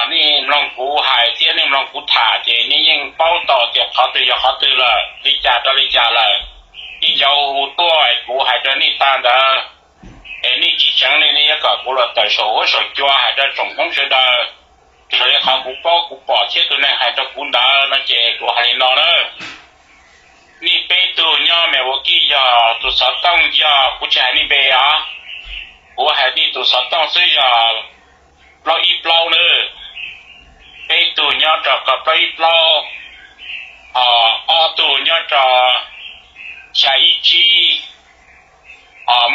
nej mloog kuv hais thiab nej mloog kuv tham ces nej yeej paub tau tias qhov twg yog qhov twg lawm, li cas rau li cas lawm. Nej cov hu tuaj es kuv hais rau nej tag ntawd, es nej tsis tseev li, nej yuav kom kuv los tawm saum huab saum cua hais rau tsoom Hmoob sawv daws raws li qhov kuv paub kuv pom thiab tus neeg hais rau kuv ntawd no ces kuv hais li no na. Nej peb tug nyob Milwaukee yog tus xov tooj yog, kuv tsis hais nej npe os, kuv hais nej tus xov tooj xwb yog plaub ib plaub na. Peb tug nyob rau ko plaub ib plaub, ob tug nyob rau xya ib tsib,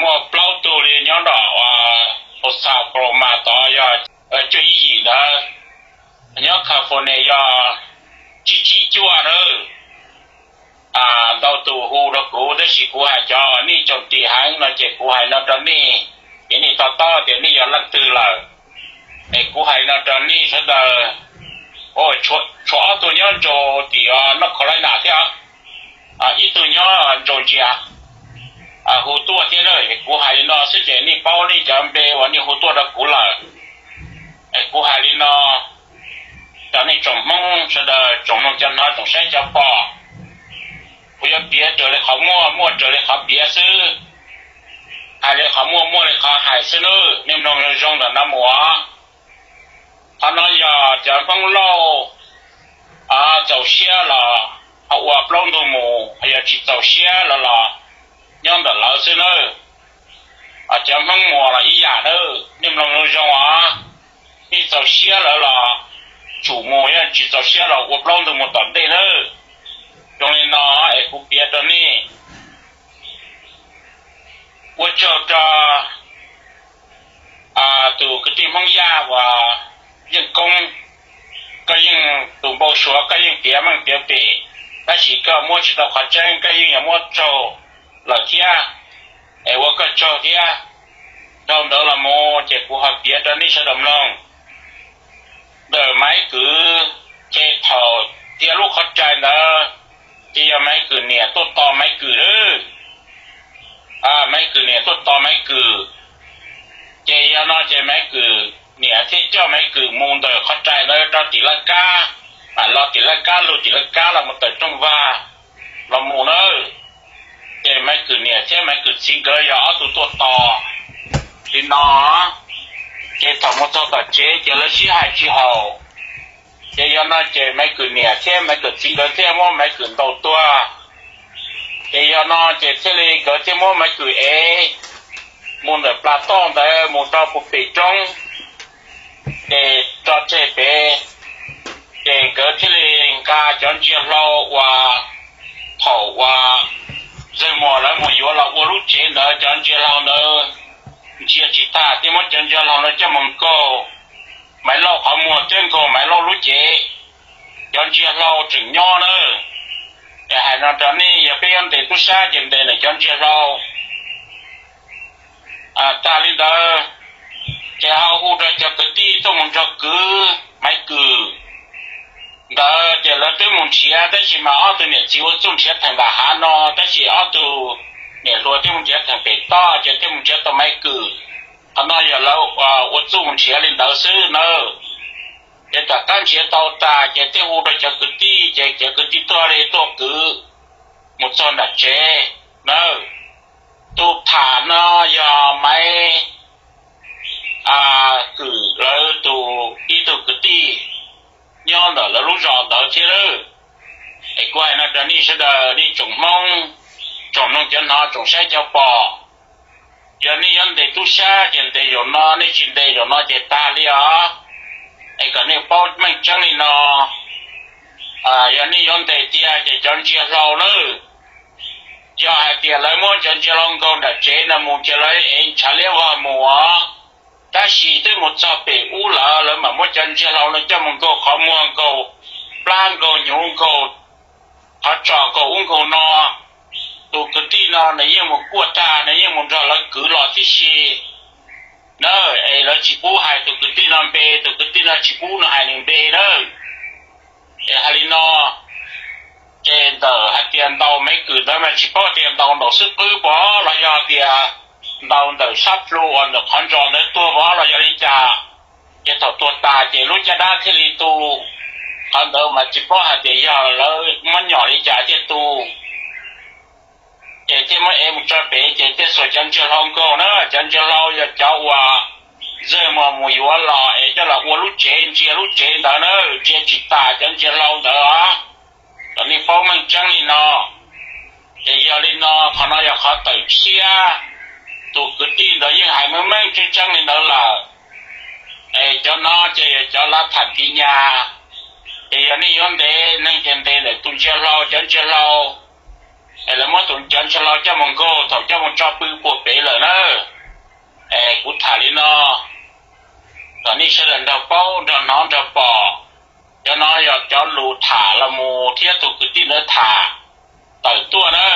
muaj plaub tug li nyob nram Tulsa, Oklahoma tod yog cuaj ib yim ntawd, nyob California yog tsib tsib cuaj na. Ntau tus hu rau kuv tab sis kuv hais cov nej cov tim heev no ces kuv hais no rau nej, ces nej to taub tias nej yog leej twg lawm. Es kuv hais no rau nej sawv daws, tshuav ob tug nyob nraum tim North Carolina thiab, ib tug nyob nraum Georgia hu tuaj thiab na. Kuv hais li no xwb ces nej paub nej cov npe uas nej hu tuaj rau kuv lawm. Es kuv hais li no rau nej tsoom Hmoob sawv daws, tsoom mloog cov hnov tsoom saib cov pom, kuv yuav piav raws li qhov muaj, muaj raws li qhov piav xwb, hais li qhov muaj, muaj li qhov hais xwb nawb. Nej mloog zoo zoo ntawm no mus os. Qhov no yog cov Hmoob Lauj txaus siab los ho ua plaub ntug mus, yog tsis txaus siab los los nyob ntawm lawv xwb nawb. Cov Hmoob Muas los ib yam nawb, nej mloog zoo zoo os. Nej txaus siab lawv los tsum mus, yog tsis txaus siab los ua plaub ntug mus tom ntej nawb. Zoo li no es kuv piav rau nej. Ua tsaug rau tus kwv tij Hmoob Yaj uas yeej koob, koj yeej tus npau suav koj yeej piav meej piav pem, tab sis koj muab tsis tau qhov tseeb, koj yeej yuav muab raug lawm thiab. Es ua koj tsaug thiab. Dhau ntawd los mus ces kuv ho piav rau nej sawv daws mloog. Ntawm Maiv Kwm ces thaum tiav lub qhov rai ntawd ces yog Maiv Kwm niam tuaj tos Maiv Kwm lawm. Maiv Kwm niam tuaj tos Maiv Kwm, ces yog no ces Maiv Kwm niam thiaj coj Maiv Kwm mus ntawm qhov rai ntawd rau tim laj kab, mam los tim laj kab, lug tim laj kab los mus tawm rooj vag los mus nawb. Ces Maiv Kwm niam thiab Maiv Kwm txiv nkawd yog ob tug tuaj tos li no. Ces thaum mus txog tom tsev ces lawv sib hais tsis haum. Ces yog no ces Maiv Kwm niam thiab Maiv Kwm txiv nkawd thiaj muab Maiv Kwm ntaus tuag. Ces yog no ces thiaj li nkawd thiaj muab Maiv Kwm ev mus ntawm plas toj ntawd mus rau puag pem roob, ces tso tseg pem. Ces nkawd thiaj li nqa cov ntsia hlau uas thaum uas Zeeg Muas lawv mus yuav los ua lub tsev ntawd, cov ntsia hlau ntawd ntsia tsis tag thiaj muab cov ntsia hlau ntawd coj mus nkaug Maiv Lauj qhov muag thiab nkaug Maiv Lauj lub cev. Cov ntsia hlau tseem nyob nawb. Es hais no rau nej, yog peb yuav ntes tub sab ces ntes ntawm cov ntsia hlau. Tag li ntawd ces ho hu rau cov kwv tij tuaj mus nrog kwv Maiv Kwm ntawd ces lawv twb mus nrhiav, tab sis mas ob tug niam txiv ua txuj nrhiav theem nram hav no, tab sis ob tug niam hluas twb mus nrhiav theem pem toj ces twb mus nrhiav tau Maiv Kwm. Qhov no yog lawv ua txuj mus nrhiav li ntawd xwb nawb. Ces tom qab nrhiav tau tas ces thiaj hu rau cov kwv tij, ces cov kwv tij tuaj li tuaj kwv mus txog nram tsev nawb. Tus tham no yog Maiv Kwm lawv tus ib tug kwv tij nyob ntawm lawv lub zos ntawd thiab lawm. Es kuv hais no rau nej sawv daws, nej tsoom Hmoob, tsoom mloog cov hnov, tsoom saib cov pom, yog nej yuav ntes tub sab ces ntes zaum no, nej tsis ntes zaum no ces tag li os. Es kom nej paub meej tseeb li no, yog nej yuav ntes tiag ces cov ntsia hlau nawb. Yog hais tias lawv muab cov ntsia hlau nkaug nram tsev no mus ces lawv ev ntshav liab vog mus os. Tab sis twb mus txog pem ub lawm, lawv mam muab cov ntsia hlau no coj mus nkaug qhov muag, nkaug plab, nkaug hnyuv, nkaug qhov tsos, nkaug ub nkaug no. Tus kwv tij no nws yeej mus kuaj tag, nws yeej mus nrog lawv kwv los tib si na. Es lawv tsis pub hais tus kwv tij no npe, tus kwv tij no tsis pub nws hais nws npe na. Es hais li no, ces ntawm hais tias ntaus Maiv Kwm ntawd mas tsis paub tias ntaus nraum xwb qwb pov los yog tias ntaus ntawm sab plhu uas ntawm qhov ntsos ntawd tuag pov los yog li cas. Ces thaum tuag tas ces lub caj dab thiaj li tu. Qhov ntawd mas tsis paub hais tias yog lawv muab nyom li cas thiaj tu. Ces thiaj muab ev mus tso pem ces thiaj xuas cov ntsia hlau nkaug na. Cov ntsia hlau yog cov uas Ntxawg Muas mus yuav los es coj los ua lub tsev, ntsia lub tsev ntawd na, ntsia tsis tas cov ntsia hlau ntawd os. Kom nej paub meej tseeb li no. Ces yog li no, qhov no yog qhov tawm tshiab, tus kwv tij ntawd yeej hais meej meej tseeb tseeb li ntawd lawm. Es cov no ces yog cov lav tham ti nyas. Ces yog nej yuav ntes neeg ces ntes ntawm tus ntsia hlau, cov ntsia hlau, es lawv muab tus cov ntsia hlau coj mus nkaug thaum coj mus tso pw puag pem lawm na. Es kuv tham li no kom nej sawv daws nrog paub nrog hnov nrog pom. Cov no yog cov lus tham los mus thiab tus kwv tij ntawd tham tawm tuaj na.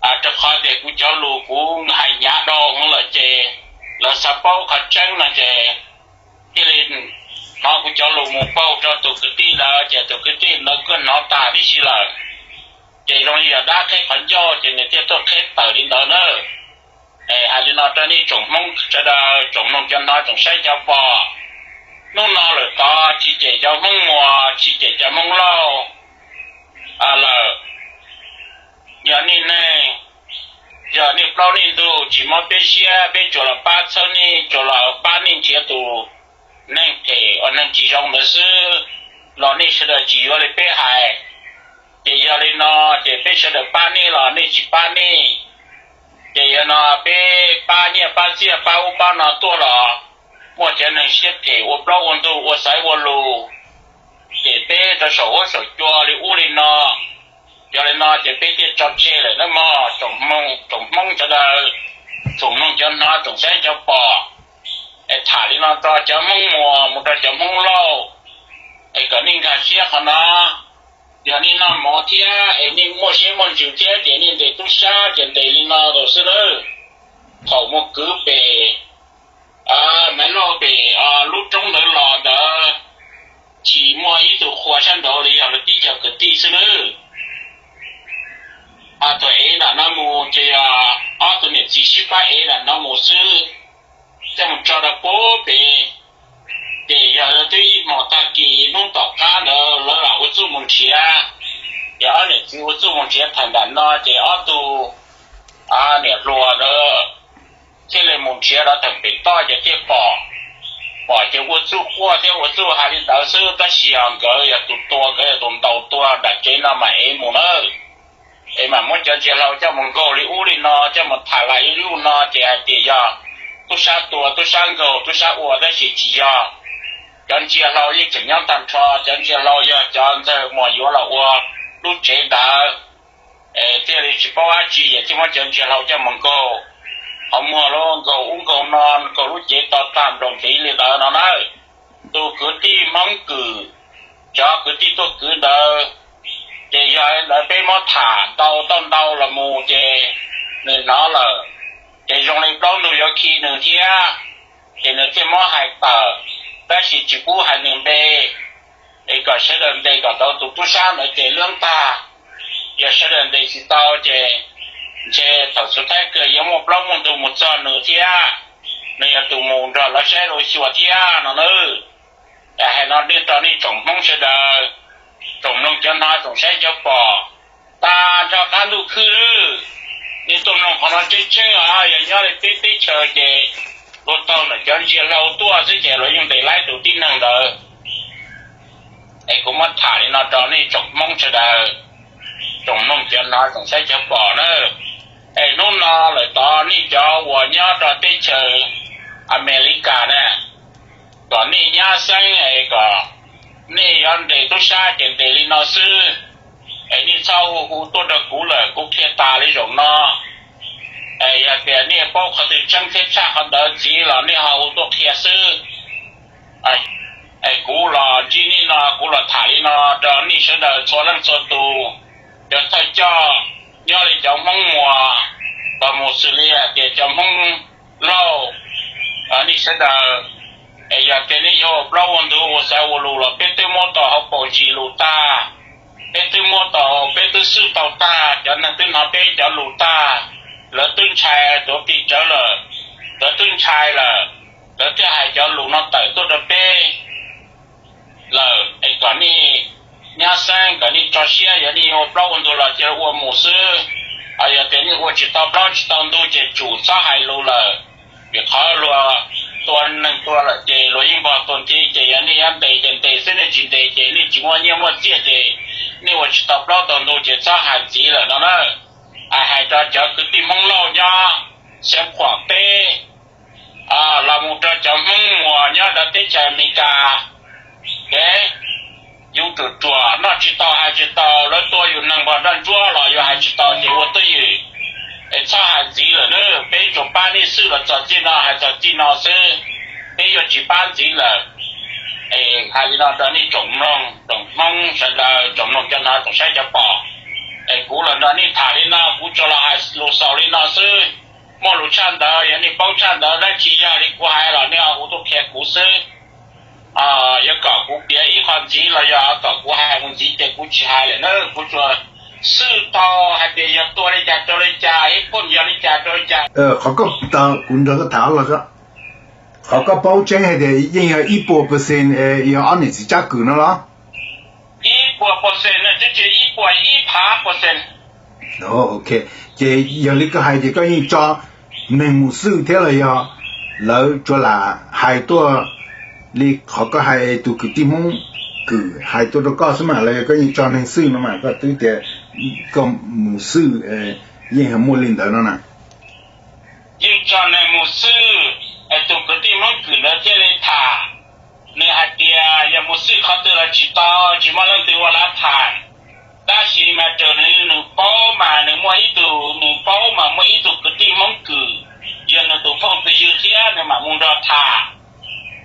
Rau qhov tias kuv cov lus kuv hais hnyav dhau lawm ces lawv xav paub qhov tseeb no ces thiaj li hnov kuv cov lus mus pauj rau tus kwv tij ntawd ces tus kwv tij ntawd kuj hnov tas tib si lawm. Ces zoo li yog dab qheb qhov ncauj ces nws thiaj tuaj qheb tawm li ntawd na. Es hais li no rau nej tsoom Hmoob sawv daws, tsoom mloog cov hnov tsoom saib cov pom, hnub no lawm tod tsis cem cov Hmoob Muas, tsis cem cov Hmoob Lauj lawm. Yog nej neeg, yog nej plaub nej ntug tsis mob peb siab, peb tsuas los pab txhawb nej, tsuas los pab nej nrhiav tus neeg phem uas neeg tsis zoo ntawd xwb los nej sawv daws tsis yuav li peb hais. Ces yog li no, ces peb sawv daws pab nej los nej tsis pab nej. Ces yog no peb pab nyiaj pab txiaj pab ub pab no tuaj los muaj cov neeg siab phem ua plaub ua ntug ua xaiv ua lus, ces peb rau saum huab saum cua li ub li no. Yog li no ces peb thiaj tso tseg lawm nawb mog tsoom Hmoob sawv daws, tsoom mloog cov hnov tsoom saib cov pom. Es tham li no rau cov Hmoob Muas mus rau cov Hmoob Lauj, es kom nej nkag siab qhov no. Yog nej noj mov thiab es nej muaj siab muaj ntsws thiab ces nej ntes tub sab ces ntes li no lawm xwb nawb. Thaum mus kwv pem Maiv Lauj pem lub roob ntawd los ntawd, tsis muaj ib tug qhua sab nraud li, yog lawv tib co kwv tij xwb nawb. Thaum ev nram no mus ces yog ob tug niam txiv sib pab ev nram no mus xwb, coj mus tso rau puag pem. Ces yog twb ib hmos tag kis hnub tom qab ntawd lawv lam ua txuj mus nrhiav, ces ob niam txiv ua txuj mus nrhiav thaum nram no ces ob tug niam hluas ntawd thiaj li mus nrhiav rau thaum pem toj ces thiaj pom. Pom ces ua txuj quaj thiab ua txuj hais li ntawd xwb tab sis nkawd yog tus tua, nkawd yog tus ntaus tua nram tsev no mas ev mus nawb. Es mam muab cov ntsia hlau coj mus nkaug li ub li no, coj mus tham lais ib lub no ces hais tias yog tub sab tua, tub sab nkaug, tub sab ua tab sis tsis yog. Cov ntsia hlau yeej tseem nyob tag nrho, cov ntsia hlau yog cov Ntxawg Muas yuav los ua lub tsev ntawd. Es thiaj li tsis paub dab tsi es thiaj muab cov ntsia hlau coj mus nkaug, ho muag lub nkaug ub nkaug no, nkaug lub cev to tag nplaum ntiv li ntawd no na. Tus kwv tij Hmoob Kwm, cov kwv tij tuaj kwv ntawd, ces yog li ntawd peb muab tham ntau tau ntau los mus ces nws hnov lawm, ces zoo li plaub ntug yuav khi nws thiab, ces nws thiaj muab hais tawm, tab sis tsis pub hais nws npe, es kom sawv daws ntes kom tau tus tub sab ntawd ces lwb tag. Yog sawv daws ntes tsis tau ces ntshe thaum xub thawj kawg yuav muaj plaub muaj ntug mus txog nws thiab, nws yog tus mus nrog lawv saib lawv xyuas thiab no nawb. Hais no nej rau nej tsoom Hmoob sawv daws, tsoom mloog cov hnov tsoom saib cov pom, tag nrho qab ntuj khwb lawm. Nej tuaj mloog qhov no tseeb tseeb os, yog nyob li peb teb chaws ces luag taug ntawm cov ntsia hlau tuaj xwb ces luag yeej ntes laib tus tib neeg ntawd. Es kuv muab tham li no rau nej tsoom Hmoob sawv daws, tsoom mloog cov hnov tsoom saib cov pom na. Es hnub no lawm tod nej cov uas nyob rau teb chaws Amelikas na, kom nej nyab xeeb es kom nej yuav ntes tub sab ces ntes li no xwb. Es nej txhob hu hu tuaj rau kuv lawm, kuv qhia tas li zaum no. Es yog tias nej paub qhov twg tseeb thiab tshaj qhov ntawd ntxiv los nej ho hu tuaj qhia xwb. Es kuv los ntsib nej no, kuv los tham li no rau nej sawv daws txhua leej txhua tus, cov thawj coj nyob li cov Hmoob Muas, los mus xws li hais tias cov Hmoob Lauj, nej sawv daws, es yog tias nej yuav ua plaub ua ntug ua xaiv ua lus los peb twb muab tau hauv paus ntsis lus tag, peb twb muab tau, peb twb xwb tau tag, cov neeg twb hnov peb cov lus tag, lawv twb ntshai tuav ris tsawv lawm, lawv twb ntshai lawm. lawv thiaj hais cov lus no tawm tuaj rau peb lawm es kom nej nyab xeeb, kom nej tso siab, yog nej ua plaub ua ntug los cia ua mus xwb. Yog tias nej ua tsis tau plaub tsis tau ntug ces tsum txhob hais lus lawm, vim qhov luag tua neeg tuag lawm ces luag yeej npog tuag nthi, ces yog nej yuav ntes ces ntes xwb, nej tsis ntes ces nej tsis muaj nyiaj muaj txiaj ces nej ua tsis tau plaub tau ntug ces txhob hais ntxiv lawm no na. Hais rau cov kwv tij Hmoob Lauj nyob Xeev Khuam teb, los mus rau cov Hmoob Muas nyob rau teb chaws Amelikas, kev yus ruam ruam noj tsis tau hais tsis tau, lawv tua yus neeg npog nroj ntsuab los yus hais tsis tau ces ua twj ywm es txhob hais ntxiv lawm nawb. Peb tsuas pab nej xwb los txog txij no, hais txog txij no xwb, peb yuav tsis pab ntxiv lawm. Es hais li no rau nej tsoom mloog, tsoom Hmoob sawv daws, tsoom mloog cov hnov tsoom saib cov pom. Es kuv los nrog nej tham li no, kuv tsuas los hais lus xaus li no xwb. Muaj lus tshaj ntawd, yog nej paub tshaj ntawd dab tsi yog li kuv hais los nej ho hu tuaj qhia kuv xwb. Yog kom kuv piav ib qho ntxiv los yog kom kuv hais mus ntxiv ces kuv tsis hais lawm na, kuv tsuas xwj tau hais tias yog tua li cas rau li cas, ib phooj yog li cas rau li cas. Qhov koj, kuv nrog koj tham los, qhov koj paub tseeb hais tias yeej yog ib puas percent yog ob niam txiv Tsab Kwm no los? Ib puas percent no, tsis, ib puas ib phav percent. Ok, ces yog li koj hais ces koj yeej tso neeg mus xwj thiab los yog lawv tsuas lam hais tuaj li qhov koj hais tus kwv tij Hmoob Kwm hais tuaj rau koj xwb mas, los yog koj yeej tso neeg xwj no mas, koj twb tias koj mus xwj yeej muaj li ntawd no na. Yeej tso neeg mus xwj, tus kwv tij Hmoob Kwm ntawd thiaj li tham. Nws hais tias yog mus xwj qhov twg los tsis tau, tsis muaj leej twg ua lav tham. Tab sis mas raws li nws paub mas nws muaj ib tug, nws paub mas muaj ib tug kwv tij Hmoob Kwm, yog nws tus phooj tus ywg thiab nws mam mus nrog tham.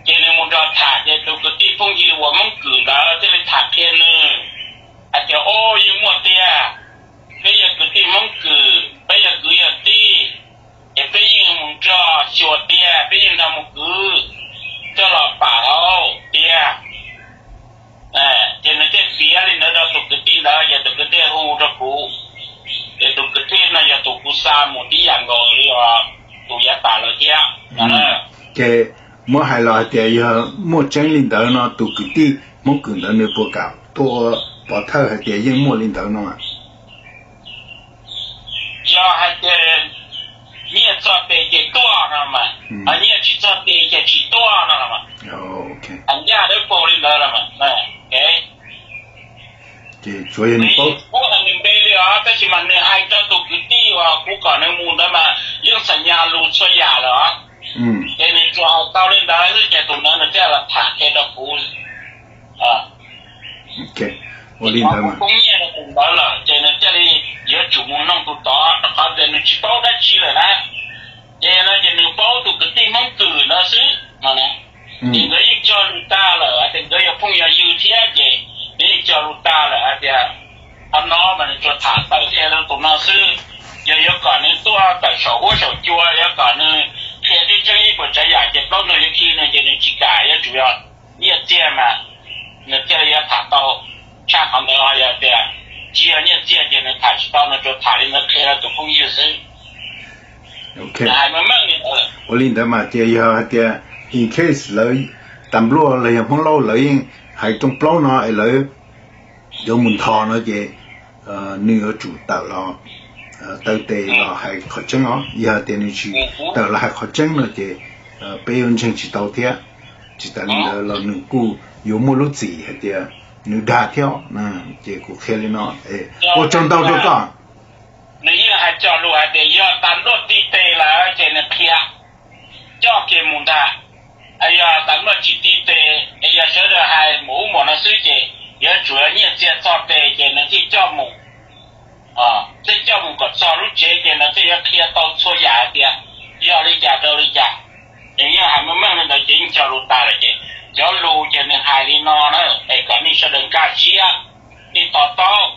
Ces nws mus nrog tham ces tus kwv tij phooj ywg uas Hmoob Kwm ntawd thiaj li tham qhia nws hais tias, o, yeej muaj tiag, peb yog kwv tij Hmoob Kwm, peb yog kwv yog tij, ces peb yeej mus nrog xyuas tiag, peb yeej nrog mus kwv coj los pam hauv tiag. Ces nws thiaj piav li ntawd rau tus kwv tij ntawd, ces tus kwv tij hu rau kuv, ces tus kwv tij no yog tus kuv xa mus tib yam nkaus li tus yav tas lawm thiab. Ces muab hais los hais tias yog muaj tseeb li ntawd no tus kwv tij Hmoob Kwm ntawd nws puas kam tuaj ua pov thawj hais tias yeej muaj li ntawd no? Yog hais tias nyiaj txog tes ces tuaj no mas, nyiaj tsis txog tes ces tsis tuaj no mas, ncaj dawb paug li ntawd los mas. Ces tsuav yog nws paub, kuv hais nws npe li os, tab sis mas nws hais rau tus kwv tij uas kuv kom nws mus ntawd mas yeej xam nyas lus txhua yam lawm os. Ces nws tsuas hais tau li ntawd xwb ces tus ntawd nws thiaj los tham qhia rau kuv. Ua li ntawd mas, poob nyiaj rau tus ntawd lawm ces nws thiaj li yuav tsum mus noog tus tod, rau qhov tias nws tsis paub dab tsi lawm na. Ces no ces nws paub tus kwv tij Hmoob Kwm ntawd xwb no. Ces nkawd yeej cog lus tag lawm hais tias nkawd yog phooj yog ywg thiab ces nws yeej cog lus tag lawm hais tias qhov no mas nws tsuas tham tawm qhia rau tus no xwb. Yog yuav kom nws tuaj tawm saum huab saum cua, yuav kom nws qhia tseeb tseeb ib puas tsav yam ces plaub ntug yuav khi nws ces nws tsis kam, yuav tsum yog nyiaj txiag mas nws thiaj li yuav tham tau. Tshaj qhov ntawd ho yog tias tsis yog nyiaj txiag ces nws tham tsis tau, nws tsuas tham li ntawd qhia rau tus phooj ywg xwb. Ua li ntawd mas ces yog hais tias in case lawv tas npluaj los yog Hmoob Lauj lawv yeej hais rooj plaub no es lawv yuav mus nthos no ces nws yuav tsum tawm los, taw tes los hais qhov tseeb os. Yog tias nws tsis tawm los hais qhov tseeb no ces peb yuav ntseeg tsis tau thiab. Tsis tas li ntawd los nws kuj yuav muaj lub txim hais tias nws dag thiab. Ces kuv qhia li no, ua tsaug ntau rau koj. Nws yeej hais cog lus hais tias yog tas npluaj ti tes lawm ces nws qhia coj kiag mus ntag. Yog tas npluaj tsis ti tes es yog sawv daws hais mus ub mus no xwb ces yuav tsum nyiaj txiag txog tes ces nws thiaj coj mus. Thiaj coj mus kom txog lub tsev ces nws thiaj yuav qhia tau txhua yam hais tias yog li cas rau li cas. Ces yeej hais meej meej li ntawd ces yeej cog lus tas lawm ces cov lus ces nws hais li no na, es kom nej sawv daws nkag siab, nej to taub.